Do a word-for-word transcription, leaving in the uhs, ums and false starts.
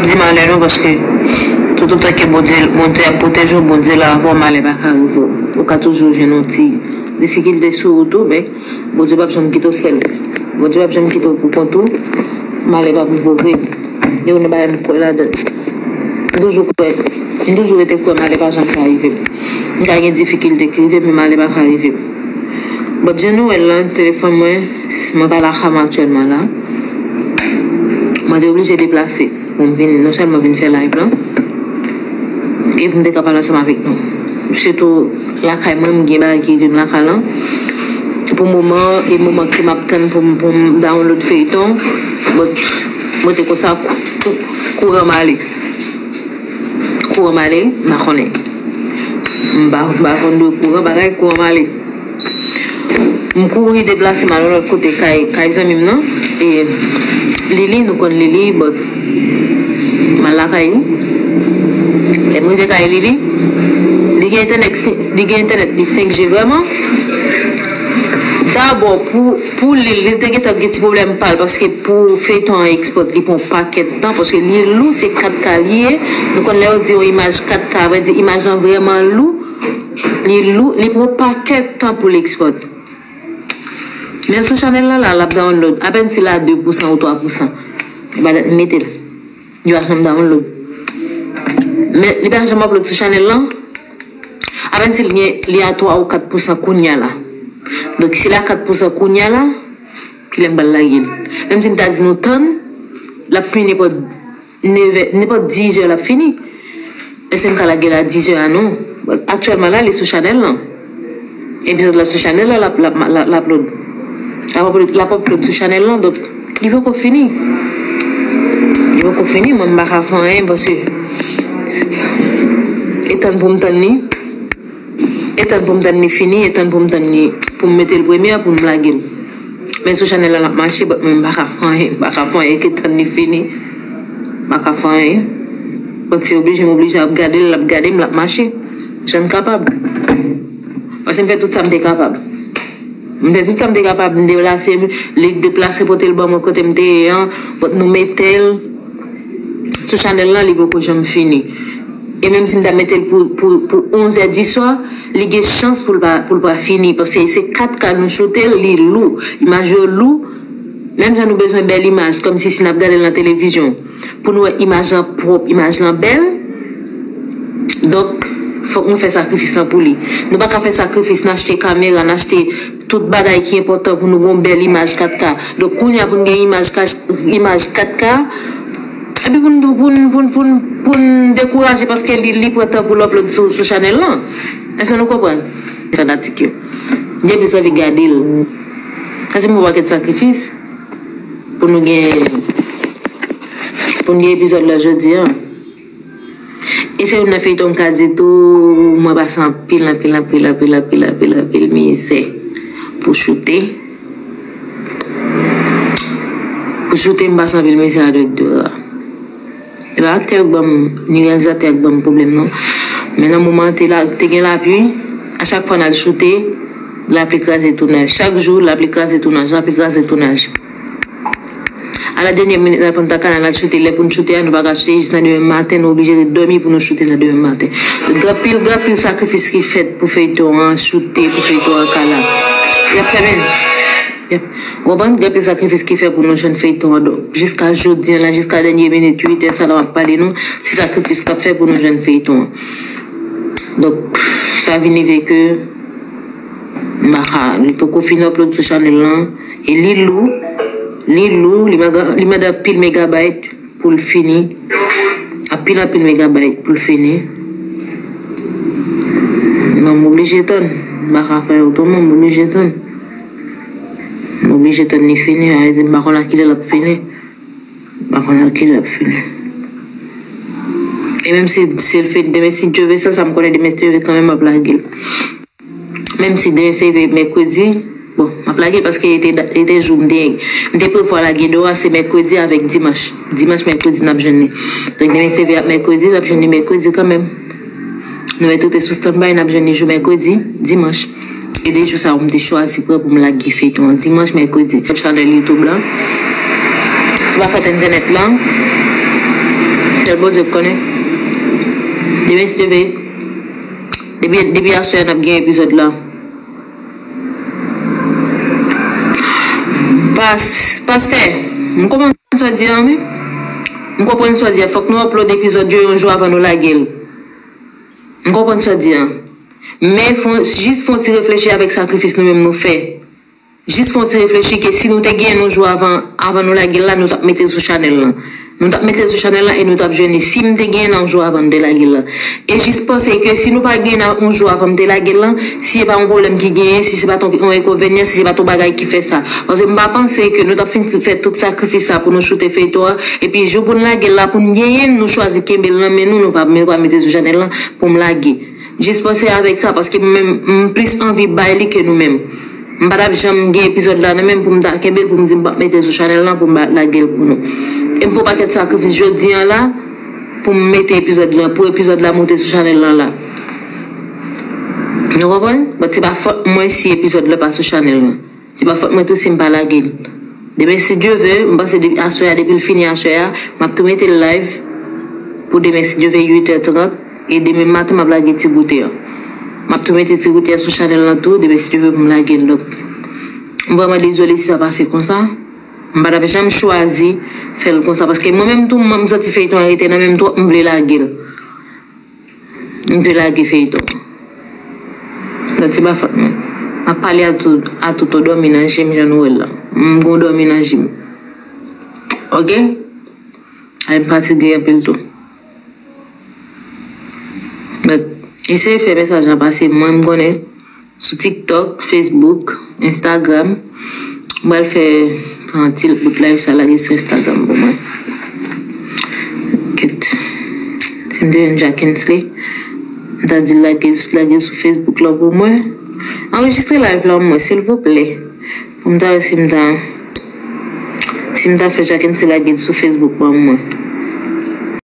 di malè non, paske toutotan ke Bondye, Bondye ap pwoteje w, Bondye la avè w, malè pa ka rive w. Ou ka toujou jwenn yon ti difikilte sou wout ou, men Bondye p ap janm kite w sèl. Bondye p ap janm kite w pou kont ou. Malè p ap rive w vre. E youn nan bagay m kwè ladan l. M toujou kwè, m toujou rete kwè malè pa janm ka rive m. M ka gen difikilte ki rive m, men malè pa ka rive m. Bon, jan nou wè l lan, telefòn mwen, mwen pa lakay mwen aktyèlman la. Mwen te oblije deplase pou m vin, non sèlman vin fè live lan, e pou m te ka pale ansanm avèk nou. Sitou lakay mwen, m gen bagay ki rive m lakay lan. Pou moman, e moman ke m ap tann pou m, pou m download feyton, bon, mwen te konsa kou-, kou-, kouran m ale. Kouran m ale, m pa konnen. M pa, m pa konn de kouran, bagay kouran m ale. M kouri deplase m al yon lòt kote kay, kay zanmi m nan. E Lili, nou konn Lili, but m al lakay li. Lè m rive kay Lili, li gen entènèt, li gen entènèt li senk G vrèman. Dabò, pou, pou li, li te gentan gen ti pwoblèm pa l, paske pou feyton an ekspòt, li pran pakèt tan, paske li lou, se kat K li ye. Nou konn lè yo di yon imaj kat K, vle di imaj lan vrèman lou. Li lou, li pran pakèt tan pou l ekspòt. Men sou chanèl lan la, l ap download. Apèn si l a de pousan ou twa pousan. E pa dat m mete l. Li pa janm download. Men li pa janm upload sou chanèl lan. Apèn si l gen, li a twa ou kat pousan kounya la. Donk si l a kat pousan kounya la, kilè m pral lage l? Menm si m ta di nou tann, l ap fini nenpòt nevè, nenpòt dizè l ap fini. Èske m ka lage l a dizè a? Non. Aktyèlman la, li sou chanèl lan. Epizòd la sou chanèl la, l ap, l ap, l ap, l ap upload. L ap upload, l ap upload sou chanèl lan, donk li poko fini. Li poko fini, mwen m pa ka fè anyen paske e tann pou m tann li. E tann pou m tann li fini, e tann pou m tann li, pou m mete l premyè, pou m lage l. Men sou chanèl la, l ap mache, but mwen, m pa ka fè anyen, m pa ka fè anyen, ke tann li fini. M pa ka fè anyen. But se oblije, m oblije ap gade l, l ap gade m, l ap mache. Jan l kapab. Paske m fè tout sa m te kapab. M fè tout sa m te kapab, m deplase, li deplase pote l ban mwen kote m te ye an, but nou mete l sou chanèl lan, li poko janm fini. E menm si m ta mete l pou, pou, pou onz è di swa, li gen chans pou l pa, pou l pa fini, paske se kat K nou choute l, li lou, imaj yo lou. Menm jan nou bezwen bèl imaj, kòmsi si n ap gade l nan televizyon, pou nou wè imaj lan pwòp, imaj lan bèl. Donk, fòk nou fè sakrifis lan pou li. Nou pa ka fè sakrifis, n achte kamera, n achte tout bagay ki enpòtan pou nou gen yon bèl imaj kat K. Donk, kounye a pou n gen imaj ka-, imaj kat K, epi pou n, pou n, pou n, pou n, pou n dekouraje paske li, li pran tan pou l upload sou, sou chanèl lan. Èske nou konprann? Fanatik yo. M te plis anvi gade l. Paske m fè yon pakèt sakrifis pou nou gen, pou n gen epizòd la jodi a. E se youn nan feyton m ka di tou, mwen pase anpil, anpil, anpil, anpil, anpil, anpil, anpil, anpil mizè pou choute. Pou choute, m pase anpil mizè a dwèt dwèt la. E pa aktè yo k ban m, ni reyalizatè a k ban m pwoblèm non. Men nan moman an te la, te gen lapli, a chak fwa n al choute, lapli kraze tounaj. Chak jou, lapli kraze tounaj, lapli kraze tounaj. A la dènyè minit, n al pran tan kanal, n al choute. Lè pou n choute a, nou pa ka choute jis nan demen maten, nou oblije ret dòmi pou nou choute nan demen maten. Gen anpil, gen anpil sakrifis ki fèt pou feyton an choute, pou feyton an ka la. Y ap fèmen l. Y ap, ou konprann? Gen anpil sakrifis ki fèt pou nou jwenn feyton an. Donk, jiska jodi a la, jiska dènyè minit, uit è sa la m ap pale nou, se sakrifis k ap fèt pou nou jwenn feyton an. Donk, sa vin rive ke m pa ka, li poko fin upload sou chanèl lan. E li lou, li lou, li mande, li mande anpil megabayt pou l fini. Anpil, anpil megabayt pou l fini. Men m oblije tann. M pa ka fè otreman, m oblije tann. M oblije tann li fini. A, m pa konn a kilè l ap fini. M pa konn a kilè l ap fini. E menm si, si l fini demen, si Dye vle sa, sa m konnen demen, si Dye vle kanmenm, m ap lage l. Menm si demen se mèkredi, bon, m ap lage l paske e te, e te jou m te, m te prevwa lage deyò a, se mèkredi avèk dimanch. Dimanch, mèkredi, n ap jwenn li. Donk, demen se mèkredi, n ap jwenn li mèkredi kanmenm. Nou mete tout sou standby, n ap jwenn li jou mèkredi, dimanch. E de jou sa yo, m te chwazi pran pou m lage feyton an dimanch, mèkredi. Chanèl YouTube la. Si w pa fòt entènèt lan, Sèl Bondye k konnen. Demen, si Dye vle, depi, depi aswè a, n ap gen epizòd la. Pas, pastè, m konprann sa w di a, wi. M konprann sa w di a. Fòk nou upload epizòd yo yon jou avan nou lage l. M konprann sa w di a. Men fon, jis fon ti reflechi avèk sakrifis nou menm nou fè. Jis fè yon ti reflechi ke si nou te genyen yon jou avan, avan nou lage l la, nou t ap mete l sou chanèl lan. Nou t ap mete l sou chanèl lan e nou t ap jwenn li. Si m te genyen nan yon jou avan m te lage l lan. E jis panse ke si nou pa genyen nan yon jou avan m te lage l lan, si se pa yon pwoblèm ki genyen, si se pa t yon, yon enkonvenyan, si se pa t yon bagay ki fè sa. Paske m pa panse ke nou t ap fin fè tout sakrifis sa pou nou choute feyton an. Epi jou pou n lage l la, pou n genyen l, nou chwazi kenbe l nan men nou, nou pa, nou pa mete l sou chanèl lan pou m lage. Jis panse avèk sa, paske mwen menm, m plis anvi bay li ke nou menm. M pa t ap janm gen epizòd la nan men m pou m ta kenbe l, pou m di m p ap mete l sou chanèl lan, pou m lage l pou nou. E m fè yon pakèt sakrifis jodi an la, pou m mete epizòd lan, pou epizòd la monte sou chanèl lan la. Nou konprann? But se pa fòt mwen si epizòd la pa sou chanèl lan. Se pa fòt mwen tou si m pa lage l. Demen, si Dye vle, m panse depi aswè a, depi l fini aswè a, m ap tou mete l live pou demen, si Dye vle, uit è trant. E demen maten, m ap lage ti goute an. M ap tou mete ti goute an sou chanèl lan tou, demen, si Dye vle, pou m lage l. Donk, m vrèman dezole si sa pase konsa. M pa t ap janm chwazi fè l konsa, paske mwen menm tou, m, m santi feyton an rete nan men m twòp, m vle lage l. M te lage feyton. Donk, se pa fòt mwen. M ap pale a tout, a tout, ou dòmi nan je m, jan nou wè l la. M gon dòmi nan je m. Oke? Ay, m fatige anpil tou. Donk, eseye fè mesaj lan pase. Mwen, m konnen sou TikTok, Facebook, Instagram. M pral fè, pran ti bout live sa lage sou Instagram pou mwen. Kèt. Si m te jwenn Jackensley, m ta di l lage, lage sou Facebook lan pou mwen. Anrejistre live lan mwen, silvouplè. Pou m ta wè si m ta, si m ta fè Jackensley lage l sou Facebook ban mwen.